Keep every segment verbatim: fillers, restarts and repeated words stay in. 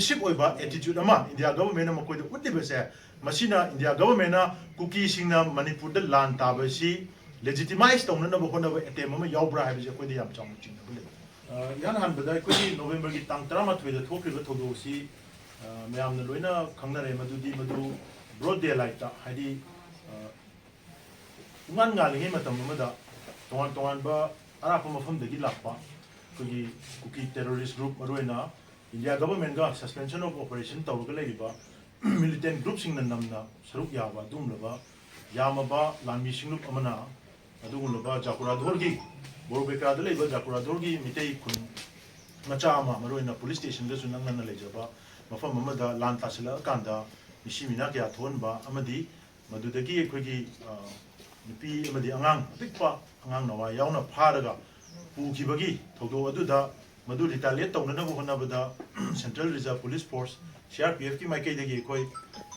Aggressive ꯑꯣꯏꯕ attitude ꯑꯃ India ꯒꯚꯔꯟꯃꯦꯟꯠꯅ ꯃꯈꯣꯏꯗ ꯎꯠꯂꯤꯕꯁꯦ, ꯃꯁꯤꯅ ꯏꯟꯗꯤꯌꯥ ꯒꯚꯔꯟꯃꯦꯟꯠꯅ ꯀꯨꯀꯤꯁꯤꯡꯅ ꯃꯅꯤꯄꯨꯔꯗ ꯂꯥꯟ ꯇꯥꯕꯁꯤ ꯂꯦꯖꯤꯇꯤꯃꯥꯏꯖ ꯇꯧꯅꯅꯕ ꯍꯣꯠꯅꯕ ꯑꯦꯇꯦꯝ ꯑꯃ ꯌꯥꯎꯕ꯭ꯔꯥ ꯍꯥꯏꯕꯁꯦ ꯑꯩꯈꯣꯏꯗ ꯌꯥꯝ ꯆꯥꯎꯅ ꯆꯤꯡꯅꯕ ꯂꯩ꯫ ꯑ, ꯏꯍꯥꯟ ꯍꯥꯟꯕꯗ ꯑꯩꯈꯣꯏꯒꯤ ꯅꯣꯕꯦꯝꯕꯔꯒꯤ ꯇꯥꯡ ꯇꯔꯥꯃꯥꯊꯣꯏꯗ ꯊꯣꯛꯈ꯭ꯔꯤꯕ ꯊꯧꯗꯣꯛ ꯑꯁꯤ, ꯑ, ꯃꯌꯥꯝꯅ ꯂꯣꯏꯅ ꯈꯪꯅꯔꯦ꯫ ꯃꯗꯨꯗꯤ ꯃꯗꯨ ꯕ꯭ꯔꯣꯗ ꯗꯦ ꯂꯥꯏꯠꯇ, ꯍꯥꯏꯗꯤ, ꯑ, ꯄꯨꯡꯉꯥꯟ ꯉꯥꯜꯂꯤꯉꯩ ꯃꯇꯝ ꯑꯃꯗ ꯇꯣꯉꯥꯟ ꯇꯣꯉꯥꯟꯕ ꯑꯔꯥꯞꯄ ꯃꯐꯝꯗꯒꯤ ꯂꯥꯛꯄ ꯑꯩꯈꯣꯏꯒꯤ ꯀꯨꯀꯤ ꯇꯦꯔꯣꯔꯤꯁ ꯒ꯭ꯔꯨꯞ, ꯃꯔꯨꯑꯣꯏꯅ ꯏꯟꯗꯤꯌꯥ ꯒꯚꯔꯟꯃꯦꯟꯠꯒ suspension of operation ꯇꯧꯔꯒ ꯂꯩꯔꯤꯕ ꯃꯤꯂꯤꯇꯦꯟꯠ ꯒ꯭ꯔꯨꯞꯁꯤꯡꯅ ꯅꯝꯅ ꯁꯔꯨꯛ ꯌꯥꯕ ꯑꯗꯨꯒꯨꯝꯂꯕ ꯌꯥꯝꯃꯕ ꯂꯥꯟꯃꯤ ꯁꯤꯡꯂꯨꯞ ꯑꯃꯅ ꯑꯗꯨꯒꯨꯝꯂꯕ ꯖꯥꯀꯨꯔꯥꯙꯣꯔꯒꯤ, ꯕꯣꯔꯣꯕꯦꯀ꯭ꯔꯥꯗ ꯂꯩꯕ ꯖꯥꯀꯨꯔꯥꯙꯣꯔꯒꯤ ꯃꯤꯇꯩ ꯈꯨꯟ ꯃꯆꯥ ꯑꯃ, ꯃꯔꯨꯑꯣꯏꯅ ꯄꯨꯂꯤꯁ ꯁ꯭ꯇꯦꯁꯟꯒꯁꯨ ꯅꯛꯅꯅ ꯂꯩꯖꯕ ꯃꯐꯝ ꯑꯃꯗ ꯂꯥꯟ ꯇꯥꯁꯤꯜꯂꯛꯑꯀꯥꯟꯗ ꯃꯤꯁꯤ ꯃꯤꯅꯥ ꯀꯌꯥ ꯊꯣꯛꯍꯟꯕ ꯑꯃꯗꯤ ꯃꯗꯨꯗꯒꯤ ꯑꯩꯈꯣꯏꯒꯤ, ꯑ, ꯅꯨꯄꯤ ꯑꯃꯗꯤ ꯑꯉꯥꯡ ꯑꯄꯤꯛꯄ, ꯑꯉꯥꯡ ꯅꯋꯥ ꯌꯥꯎꯅ ꯐꯥꯔꯒ ꯄꯨꯈꯤꯕꯒꯤ ꯊꯧꯗꯣꯛ ꯑꯗꯨꯗ ꯃꯗꯨ ꯔꯤꯇꯥꯂꯤꯌꯦꯠ ꯇꯧꯅꯅꯕ ꯍꯣꯠꯅꯕꯗ Central Reserve Police Force, C R P F ꯀꯤ ꯃꯥꯏꯀꯩꯗꯒꯤ ꯑꯩꯈꯣꯏ,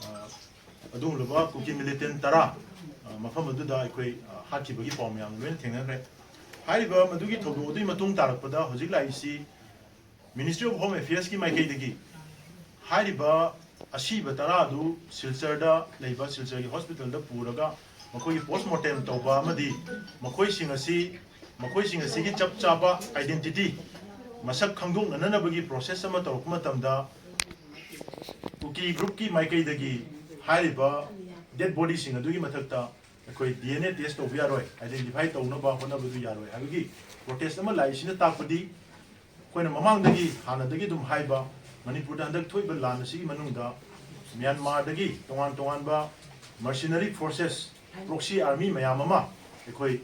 ꯑ, ꯑꯗꯨꯒꯨꯝꯂꯕ ꯀꯨꯀꯤ ꯃꯤꯂꯤꯇꯦꯟꯠ ꯇꯔꯥ, ꯑ, ꯃꯐꯝ ꯑꯗꯨꯗ ꯑꯩꯈꯣꯏ, ꯑ, ꯍꯥꯠꯈꯤꯕꯒꯤ ꯄꯥꯎ ꯃꯌꯥꯝ ꯂꯣꯏꯅ ꯊꯦꯡꯅꯈ꯭ꯔꯦ꯫ ꯍꯥꯏꯔꯤꯕ ꯃꯗꯨꯒꯤ ꯊꯧꯗꯣꯛ ꯑꯗꯨꯒꯤ ꯃꯇꯨꯡ ꯇꯥꯔꯛꯄꯗ ꯍꯧꯖꯤꯛ ꯂꯥꯛꯏꯁꯤ Ministry of Home Affairs ꯀꯤ ꯃꯥꯏꯀꯩꯗꯒꯤ ꯍꯥꯏꯔꯤꯕ ꯑꯁꯤꯕ ꯇꯔꯥ ꯑꯗꯨ ꯁꯤꯜꯆꯔꯗ ꯂꯩꯕ ꯁꯤꯜꯆꯔꯒꯤ ꯍꯣꯁꯄꯤꯇꯥꯜꯗ ꯄꯨꯔꯒ ꯃꯈꯣꯏꯒꯤ ꯄꯣꯁꯃꯣꯔꯇꯦꯝ ꯇꯧꯕ ꯑꯃꯗꯤ ꯃꯈꯣꯏꯁꯤꯡ ꯑꯁꯤ, ꯃꯈꯣꯏꯁꯤꯡ ꯑꯁꯤꯒꯤ ꯆꯞ ꯆꯥꯕ identity, ꯃꯁꯛ ꯈꯪꯗꯣꯛꯅꯅꯕꯒꯤ process ꯑꯃ ꯇꯧꯔꯛꯄ ꯃꯇꯝꯗ ꯀꯨꯀꯤ ꯒ꯭ꯔꯨꯞꯀꯤ ꯃꯥꯏꯀꯩꯗꯒꯤ ꯍꯥꯏꯔꯤꯕ dead body ꯁꯤꯡ ꯑꯗꯨꯒꯤ ꯃꯊꯛꯇ ꯑꯩꯈꯣꯏ D N A test ꯇꯧꯕ ꯌꯥꯔꯣꯏ, identify ꯇꯧꯅꯕ ꯍꯣꯠꯅꯕꯗꯨ ꯌꯥꯔꯣꯏ ꯍꯥꯏꯕꯒꯤ protest ꯑꯃ ꯂꯥꯛꯏꯁꯤꯅ ꯇꯥꯛꯄꯗꯤ ꯑꯩꯈꯣꯏꯅ ꯃꯃꯥꯡꯗꯒꯤ ꯍꯥꯟꯅꯗꯒꯤ ꯑꯗꯨꯝ ꯍꯥꯏꯕ, ꯃꯅꯤꯄꯨꯔꯗ ꯍꯟꯗꯛ ꯊꯣꯛꯏꯕ ꯂꯥꯟ ꯑꯁꯤꯒꯤ ꯃꯅꯨꯡꯗ ꯃ꯭ꯌꯥꯟꯃꯥꯔꯗꯒꯤ ꯇꯣꯉꯥꯟ ꯇꯣꯉꯥꯟꯕ mercenary forces, proxy army ꯃꯌꯥꯝ ꯑꯃ ꯑꯩꯈꯣꯏ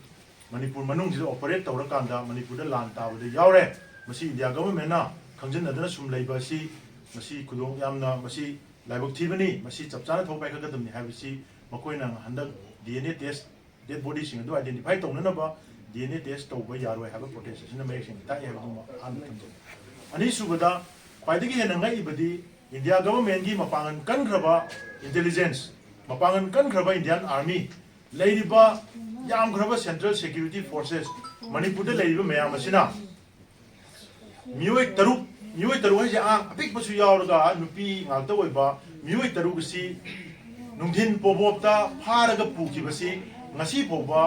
ꯃꯅꯤꯄꯨꯔ ꯃꯅꯨꯡꯁꯤꯗ operate ꯇꯧꯔꯀꯥꯟꯗ ꯃꯅꯤꯄꯨꯔꯗ ꯂꯥꯟ ꯇꯥꯕꯗ ꯌꯥꯎꯔꯦ꯫ ꯃꯁꯤ ꯏꯟꯗꯤꯌꯥ ꯒꯚꯔꯟꯃꯦꯟꯠꯅ ꯈꯪꯖꯤꯟꯅꯗꯅ ꯁꯨꯝ ꯂꯩꯕ ꯑꯁꯤ, ꯃꯁꯤ ꯈꯨꯗꯣꯡ ꯌꯥꯝꯅ, ꯃꯁꯤ ꯂꯥꯏꯕꯛ ꯊꯤꯕꯅꯤ, ꯃꯁꯤ ꯆꯞ ꯆꯥꯅ ꯊꯧ ꯄꯥꯏꯈꯠꯀꯗꯕꯅꯤ ꯍꯥꯏꯕꯁꯤ ꯃꯈꯣꯏꯅ ꯍꯟꯗꯛ D N A test, dead body ꯁꯤꯡ ꯑꯗꯨ identify ꯇꯧꯅꯅꯕ D N A test ꯇꯧꯕ ꯌꯥꯔꯣꯏ ꯍꯥꯏꯕ protest ꯑꯁꯤꯅ ꯃꯌꯦꯛ ꯁꯦꯡꯅ ꯇꯥꯛꯏ ꯍꯥꯏꯕꯗꯨꯃ ꯑꯍꯥꯟꯕ ꯊꯝꯖꯒꯦ꯫ ꯑꯅꯤꯁꯨꯕꯗ, ꯈ꯭ꯋꯥꯏꯗꯒꯤ ꯍꯦꯟꯅ ꯉꯛꯏꯕꯗꯤ ꯏꯟꯗꯤꯌꯥ ꯒꯚꯔꯟꯃꯦꯟꯠꯀꯤ ꯃꯄꯥꯡꯒꯜ ꯀꯟꯈ꯭ꯔꯕ intelligence, ꯃꯄꯥꯡꯒꯜ ꯀꯟꯈ꯭ꯔꯕ Indian Army, ꯂꯩꯔꯤꯕ ꯌꯥꯝꯈ꯭ꯔꯕ Central Security Forces, ꯃꯅꯤꯄꯨꯔꯗ ꯂꯩꯔꯤꯕ ꯃꯌꯥꯝ ꯑꯁꯤꯅ ꯃꯤꯑꯣꯏ ꯇꯔꯨꯛ ꯃꯤꯑꯣꯏ ꯇꯔꯨꯛ ꯍꯥꯏꯁꯦ ꯑꯉꯥꯡ ꯑꯄꯤꯛꯄꯁꯨ ꯌꯥꯎꯔꯒ ꯅꯨꯄꯤ ꯉꯥꯛꯇ ꯑꯣꯏꯕ ꯃꯤꯑꯣꯏ ꯇꯔꯨꯛ ꯑꯁꯤ ꯅꯨꯡꯊꯤꯟ ꯄꯣꯕꯣꯞꯇ ꯐꯥꯔꯒ ꯄꯨꯈꯤꯕꯁꯤ ꯉꯁꯤ ꯐꯥꯎꯕ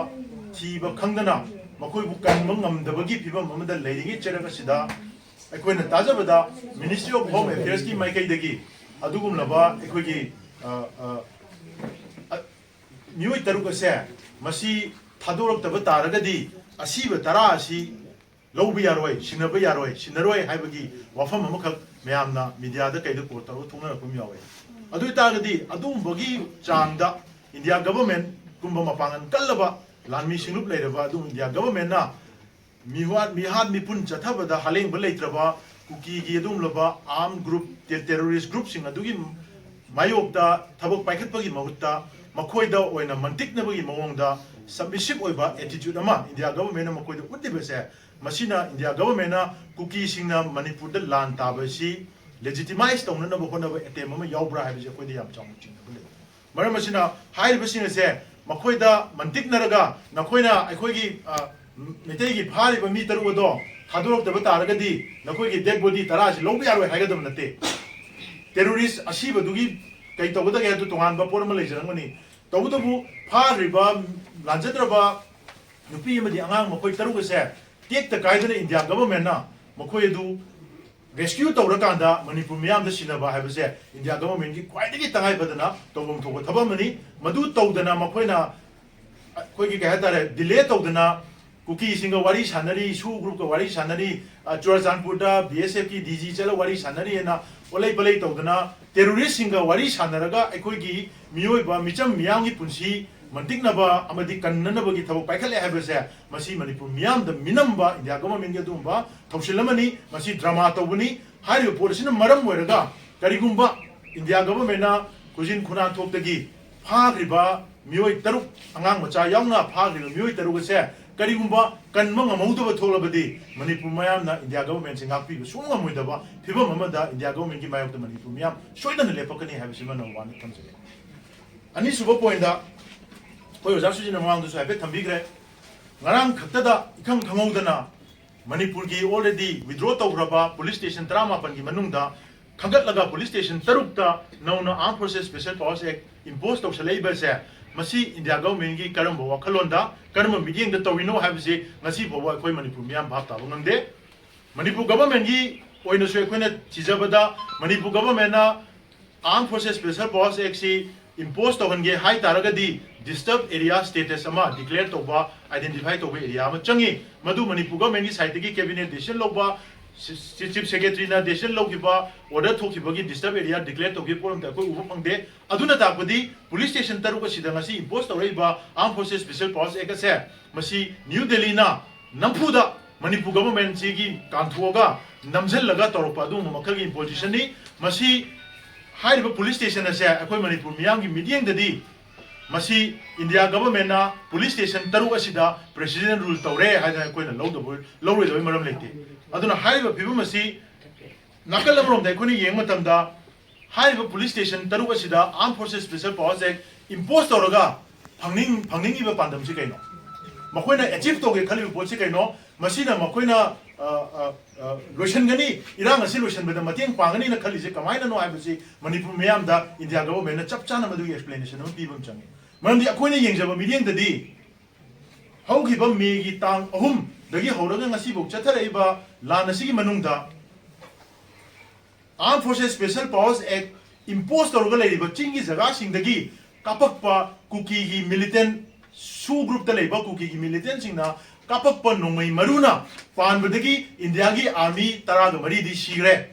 ꯊꯤꯕ ꯈꯪꯗꯅ ꯃꯈꯣꯏꯕꯨ ꯀꯟꯕ ꯉꯝꯗꯕꯒꯤ ꯐꯤꯕꯝ ꯑꯃꯗ ꯂꯩꯔꯤꯉꯩ ꯆꯩꯔꯛ ꯑꯁꯤꯗ ꯑꯩꯈꯣꯏꯅ ꯇꯥꯖꯕꯗ Ministry of Home Affairsꯀꯤ ꯃꯥꯏꯀꯩꯗꯒꯤ ꯑꯗꯨꯒꯨꯝꯂꯕ ꯑꯩꯈꯣꯏꯒꯤ, ꯑ, ꯑ, ꯑ, ꯃꯤꯑꯣꯏ ꯇꯔꯨꯛ ꯑꯁꯦ ꯃꯁꯤ ꯊꯥꯗꯣꯔꯛꯇꯕ ꯇꯥꯔꯒꯗꯤ ꯑꯁꯤꯕ ꯇꯔꯥ ꯑꯁꯤ ꯂꯧꯕ ꯌꯥꯔꯣꯏ, ꯁꯤꯟꯅꯕ ꯌꯥꯔꯣꯏ, ꯁꯤꯟꯅꯔꯣꯏ ꯍꯥꯏꯕꯒꯤ ꯋꯥꯐꯝ ꯑꯃꯈꯛ ꯃꯌꯥꯝꯅ mediaꯗ ꯀꯩꯗ ꯀꯣꯜ ꯇꯧꯔꯒ ꯊꯣꯛꯅꯔꯛꯄ ꯑꯃ ꯌꯥꯎꯋꯦ꯫ ꯑꯗꯨ ꯑꯣꯏꯇꯥꯔꯒꯗꯤ ꯑꯗꯨꯒꯨꯝꯕꯒꯤ ꯆꯥꯡꯗ India Governmentꯀꯨꯝꯕ ꯃꯄꯥꯡꯒꯜ ꯀꯜꯂꯕ ꯂꯥꯟꯃꯤ ꯁꯤꯡꯂꯨꯞ ꯂꯩꯔꯕ ꯑꯗꯨꯒꯨꯝꯕ India Governmentꯅ ꯃꯤꯍꯥꯠ, ꯃꯤꯍꯥꯠ ꯃꯤꯄꯨꯟ ꯆꯠꯊꯕꯗ ꯍꯥꯂꯦꯡꯕ ꯂꯩꯇ꯭ꯔꯕ ꯀꯨꯀꯤꯒꯤ ꯑꯗꯨꯒꯨꯝꯂꯕ armed group, terrorist groupꯁꯤꯡ ꯑꯗꯨꯒꯤ ꯃꯥꯌꯣꯛꯇ ꯊꯕꯛ ꯄꯥꯏꯈꯠꯄꯒꯤ ꯃꯍꯨꯠꯇ ꯃꯈꯣꯏꯗ ꯑꯣꯏꯅ ꯃꯟꯇꯤꯛꯅꯕꯒꯤ ꯃꯑꯣꯡꯗ submissive ꯑꯣꯏꯕ attitude ꯑꯃ India Governmentꯅ ꯃꯈꯣꯏꯗ ꯎꯠꯂꯤꯕꯁꯦ, ꯃꯁꯤꯅ India Governmentꯅ ꯀꯨꯀꯤꯁꯤꯡꯅ ꯃꯅꯤꯄꯨꯔꯗ ꯂꯥꯟ ꯇꯥꯕꯁꯤ legitimize ꯇꯧꯅꯅꯕ ꯍꯣꯠꯅꯕ attempt ꯑꯃ ꯌꯥꯎꯕ꯭ꯔꯥ ꯍꯥꯏꯕꯁꯤ ꯑꯩꯈꯣꯏꯗ ꯌꯥꯝ ꯆꯥꯎꯅ ꯆꯤꯡꯅꯕ ꯂꯩ꯫ ꯃꯔꯝ ꯑꯁꯤꯅ ꯍꯥꯏꯔꯤꯕꯁꯤꯡ ꯑꯁꯦ ꯃꯈꯣꯏꯗ ꯃꯟꯇꯤꯛꯅꯔꯒ ꯅꯈꯣꯏꯅ ꯑꯩꯈꯣꯏꯒꯤ, ꯑ, ꯃꯩꯇꯩꯒꯤ ꯐꯥꯔꯤꯕ ꯃꯤ ꯇꯔꯨꯛ ꯑꯗꯣ ꯊꯥꯗꯣꯔꯛꯇꯕ ꯇꯥꯔꯒꯗꯤ ꯅꯈꯣꯏꯒꯤ dead body ꯇꯔꯥꯁꯤ ꯂꯧꯕ ꯌꯥꯔꯣꯏ ꯍꯥꯏꯒꯗꯕ ꯅꯠꯇꯦ꯫ Terrorist ꯑꯁꯤꯕꯗꯨꯒꯤ ꯀꯩ ꯇꯧꯒꯗꯒꯦ ꯍꯥꯏꯕꯗꯨ ꯇꯣꯉꯥꯟꯕ ꯄꯣꯠ ꯑꯃ ꯂꯩꯖꯔꯝꯒꯅꯤ꯫ ꯇꯧꯕꯇꯕꯨ ꯐꯥꯈ꯭ꯔꯤꯕ ꯂꯥꯟꯖꯗ꯭ꯔꯕ ꯅꯨꯄꯤ ꯑꯃꯗꯤ ꯑꯉꯥꯡ ꯃꯈꯣꯏ ꯇꯔꯨꯛ ꯑꯁꯦ ꯇꯦꯛꯇ ꯀꯥꯏꯗꯅ India Governmentꯅ ꯃꯈꯣꯏ ꯑꯗꯨ rescue ꯇꯧꯔꯀꯥꯟꯗ ꯃꯅꯤꯄꯨꯔ ꯃꯤꯌꯥꯝꯗ ꯁꯤꯟꯅꯕ ꯍꯥꯏꯕꯁꯦ India Governmentꯀꯤ ꯈ꯭ꯋꯥꯏꯗꯒꯤ ꯇꯉꯥꯏ ꯐꯗꯅ ꯇꯧꯐꯝ ꯊꯣꯛꯄ ꯊꯕꯛ ꯑꯃꯅꯤ꯫ ꯃꯗꯨ ꯇꯧꯗꯅ ꯃꯈꯣꯏꯅ ꯑꯩꯈꯣꯏꯒꯤ ꯀꯩ ꯍꯥꯏꯇꯥꯔꯦ, delay ꯇꯧꯗꯅ ꯀꯨꯀꯤꯁꯤꯡꯒ ꯋꯥꯔꯤ ꯁꯥꯟꯅꯔꯤ, SoO groupꯀ ꯋꯥꯔꯤ ꯁꯥꯟꯅꯔꯤ, ꯑ, ꯆꯨꯔꯆꯥꯟꯄꯨꯔꯗ BSFꯀꯤ DG ꯆꯠꯂ ꯋꯥꯔꯤ ꯁꯥꯟꯅꯔꯤ ꯍꯥꯏꯅ ꯑꯣꯠꯂꯩ ꯄꯂꯩ ꯇꯧꯗꯅ terroristꯁꯤꯡꯒ ꯋꯥꯔꯤ ꯁꯥꯟꯅꯔꯒ ꯑꯩꯈꯣꯏꯒꯤ ꯃꯤꯑꯣꯏꯕ ꯃꯤꯆꯝ ꯃꯤꯌꯥꯝꯒꯤ ꯄꯨꯟꯁꯤ ꯃꯟꯇꯤꯛꯅꯕ ꯑꯃꯗꯤ ꯀꯟꯅꯅꯕꯒꯤ ꯊꯕꯛ ꯄꯥꯏꯈꯠꯂꯦ ꯍꯥꯏꯕꯁꯦ ꯃꯁꯤ ꯃꯅꯤꯄꯨꯔ ꯃꯤꯌꯥꯝꯗ ꯃꯤꯅꯝꯕ India Governmentꯀꯤ ꯑꯗꯨꯒꯨꯝꯕ ꯊꯧꯁꯤꯜ ꯑꯃꯅꯤ꯫ ꯃꯁꯤ drama ꯇꯧꯕꯅꯤ꯫ ꯍꯥꯏꯔꯤꯕ ꯄꯣꯠ ꯑꯁꯤꯅ ꯃꯔꯝ ꯑꯣꯏꯔꯒ ꯀꯔꯤꯒꯨꯝꯕ India Governmentꯅ ꯈꯨꯖꯤꯟ ꯈꯨꯅꯥꯟꯊꯣꯛꯇꯒꯤ ꯐꯥꯈ꯭ꯔꯤꯕ ꯃꯤꯑꯣꯏ ꯇꯔꯨꯛ, ꯑꯉꯥꯡ ꯃꯆꯥ ꯌꯥꯎꯅ ꯐꯥꯈ꯭ꯔꯤꯕ ꯃꯤꯑꯣꯏ ꯇꯔꯨꯛ ꯑꯁꯦ ꯀꯔꯤꯒꯨꯝꯕ ꯀꯟꯕ ꯉꯝꯍꯧꯗꯕ ꯊꯣꯛꯂꯕꯗꯤ ꯃꯅꯤꯄꯨꯔ ꯃꯌꯥꯝꯅ India Governmentꯁꯦ ꯉꯥꯛꯄꯤꯕ ꯁꯨꯡꯉꯝ ꯉꯝꯃꯣꯏꯗꯕ ꯐꯤꯕꯝ ꯑꯃꯗ India Governmentꯀꯤ ꯃꯥꯌꯣꯛꯇ ꯃꯅꯤꯄꯨꯔ ꯃꯤꯌꯥꯝ ꯁꯣꯏꯗꯅ ꯂꯦꯞꯄꯛꯀꯅꯤ ꯍꯥꯏꯕꯁꯤꯃ ꯅꯝꯕꯔ ꯋꯥꯟꯗ ꯊꯝꯖꯒꯦ꯫ ꯑꯅꯤꯁꯨꯕ pointꯇ ꯑꯩꯈꯣꯏ ꯑꯣꯖꯥ ꯁꯨꯖꯤꯅ ꯃꯃꯥꯡꯗꯁꯨ ꯍꯥꯏꯐꯦꯠ ꯊꯝꯕꯤꯈ꯭ꯔꯦ꯫ ꯉꯔꯥꯡ ꯈꯛꯇꯗ ꯏꯈꯪ ꯈꯪꯍꯧꯗꯅ ꯃꯅꯤꯄꯨꯔꯒꯤ already withdraw ꯇꯧꯈ꯭ꯔꯕ police station ꯇꯔꯥꯃꯥꯄꯟꯒꯤ ꯃꯅꯨꯡꯗ ꯈꯟꯒꯠꯂꯒ police station ꯇꯔꯨꯛꯇ ꯅꯧꯅ Armed Forces Special Powers Act impose ꯇꯧꯁꯜꯂꯛꯏꯕꯁꯦ, ꯃꯁꯤ ꯏꯟꯗꯤꯌꯥ ꯒꯚꯔꯟꯃꯦꯟꯒꯤ ꯀꯔꯝꯕ ꯋꯥꯈꯜꯂꯣꯟꯗ, ꯀꯔꯝꯕ ꯃꯤꯠꯌꯦꯡꯗ ꯇꯧꯔꯤꯅꯣ ꯍꯥꯏꯕꯁꯤ ꯉꯁꯤ ꯐꯥꯎꯕ ꯑꯩꯈꯣꯏ ꯃꯅꯤꯄꯨꯔ ꯃꯤꯌꯥꯝ ꯚꯥꯞ ꯇꯥꯕ ꯉꯝꯗꯦ꯫ ꯃꯅꯤꯄꯨꯔ ꯒꯚꯔꯟꯃꯦꯟꯒꯤ ꯑꯣꯏꯅꯁꯨ ꯑꯩꯈꯣꯏꯅ ꯊꯤꯖꯕꯗ, ꯃꯅꯤꯄꯨꯔ ꯒꯚꯔꯟꯃꯦꯟꯅ Armed Forces Special Powers Actꯁꯤ impose ꯇꯧꯍꯟꯒꯦ ꯍꯥꯏ ꯇꯥꯔꯒꯗꯤ, disturb area status ꯑꯃ declare ꯇꯧꯕ, identify ꯇꯧꯕ area ꯑꯃ ꯆꯪꯉꯤ꯫ ꯃꯗꯨ ꯃꯅꯤꯄꯨꯔ ꯒꯚꯔꯟꯃꯦꯟꯒꯤ sideꯇꯒꯤ cabinet decision ꯂꯧꯕ, ꯆꯤ-, ꯆꯤ-, chief secretaryꯅ decision ꯂꯧꯈꯤꯕ, order ꯊꯣꯛꯈꯤꯕꯒꯤ disturb area declare ꯇꯧꯈꯤꯕ ꯄꯣꯠ ꯑꯝꯇ ꯑꯩꯈꯣꯏ ꯎꯕ ꯐꯪꯗꯦ꯫ ꯑꯗꯨꯅ ꯇꯥꯛꯄꯗꯤ police station ꯇꯔꯨꯛ ꯑꯁꯤꯗ ꯉꯁꯤ impose ꯇꯧꯔꯛꯏꯕ Armed Forces Special Powers Act ꯑꯁꯦ, ꯃꯁꯤ ꯅ꯭ꯌꯨ ꯗꯦꯜꯂꯤꯅ ꯅꯝꯐꯨꯗ ꯃꯅꯤꯄꯨꯔ ꯒꯚꯔꯟꯃꯦꯟꯁꯤꯒꯤ ꯀꯥꯟꯊꯣꯛꯑꯒ ꯅꯝꯁꯤꯜꯂꯒ ꯇꯧꯔꯛꯄ ꯑꯗꯨꯒꯨꯝꯕ ꯃꯈꯜꯒꯤ impositionꯅꯤ꯫ ꯃꯁꯤ, ꯍꯥꯏꯔꯤꯕ police station ꯑꯁꯦ ꯑꯩꯈꯣꯏ ꯃꯅꯤꯄꯨꯔ ꯃꯤꯌꯥꯝꯒꯤ ꯃꯤꯠꯌꯦꯡꯗꯗꯤ, ꯃꯁꯤ ꯏꯟꯗꯤꯌꯥ ꯒꯚꯔꯟꯃꯦꯟꯅ police station ꯇꯔꯨꯛ ꯑꯁꯤꯗ president rule ꯇꯧꯔꯦ ꯍꯥꯏꯗꯅ ꯑꯩꯈꯣꯏꯅ ꯂꯧꯗꯕ, ꯂꯧꯔꯣꯏꯗꯕꯒꯤ ꯃꯔꯝ ꯂꯩꯇꯦ꯫ ꯑꯗꯨꯅ ꯍꯥꯏꯔꯤꯕ ꯐꯤꯕꯝ ꯑꯁꯤ ꯅꯥꯀꯜ ꯑꯃꯔꯣꯝꯗ ꯑꯩꯈꯣꯏꯅ ꯌꯦꯡꯕ ꯃꯇꯝꯗ, ꯍꯥꯏꯔꯤꯕ police station ꯇꯔꯨꯛ ꯑꯁꯤꯗ Armed Forces Special Powers Act impose ꯇꯧꯔꯒ ꯐꯪꯅꯤꯡ-, ꯐꯪꯅꯤꯡꯉꯤꯕ ꯄꯥꯟꯗꯝꯁꯤ ꯀꯩꯅꯣ? ꯃꯈꯣꯏꯅ achieve ꯇꯧꯒꯦ ꯈꯜꯂꯤꯕ ꯄꯣꯠꯁꯤ ꯀꯩꯅꯣ? ꯃꯁꯤꯅ ꯃꯈꯣꯏꯅ, ꯑ, ꯑ, ꯑ, ꯂꯣꯏꯁꯤꯟꯒꯅꯤ, ꯏꯔꯥꯡ ꯑꯁꯤ ꯂꯣꯏꯁꯤꯟꯕꯗ ꯃꯇꯦꯡ ꯄꯥꯡꯒꯅꯤꯅ ꯈꯜꯂꯤꯁꯦ ꯀꯃꯥꯏꯅꯅꯣ ꯍꯥꯏꯕꯁꯤ ꯃꯅꯤꯄꯨꯔ ꯃꯤꯌꯥꯝꯗ ꯏꯟꯗꯤꯌꯥ ꯒꯚꯔꯟꯃꯦꯟꯅ ꯆꯞ ꯆꯥꯅ ꯃꯗꯨꯒꯤ explanation ꯑꯃ ꯄꯤꯕ ꯑꯃ ꯆꯪꯉꯤ꯫ ꯃꯔꯝꯗꯤ ꯑꯩꯈꯣꯏꯅ ꯌꯦꯡꯖꯕ ꯃꯤꯠꯌꯦꯡꯗꯗꯤ, ꯍꯧꯈꯤꯕ ꯃꯦꯒꯤ ꯇꯥꯡ ꯑꯍꯨꯝꯗꯒꯤ ꯍꯧꯔꯒ ꯉꯁꯤꯐꯥꯎ ꯆꯠꯊꯔꯛꯏꯕ ꯂꯥꯟ ꯑꯁꯤꯒꯤ ꯃꯅꯨꯡꯗ Armed Forces Special Powers Act impose ꯇꯧꯔꯒ ꯂꯩꯔꯤꯕ ꯆꯤꯡꯒꯤ ꯖꯒꯥꯁꯤꯡꯗꯒꯤ ꯀꯥꯞꯄꯛꯄ ꯀꯨꯀꯤꯒꯤ militant, ꯁꯨ groupꯇ ꯂꯩꯕ ꯀꯨꯀꯤꯒꯤ militantꯁꯤꯡꯅ ꯀꯥꯞꯄꯛꯄ ꯅꯣꯡꯃꯩ ꯃꯔꯨꯅ ꯄꯥꯟꯕꯗꯒꯤ ꯏꯟꯗꯤꯌꯥꯒꯤ army ꯇꯔꯥꯒ ꯃꯔꯤꯗꯤ ꯁꯤꯈ꯭ꯔꯦ꯫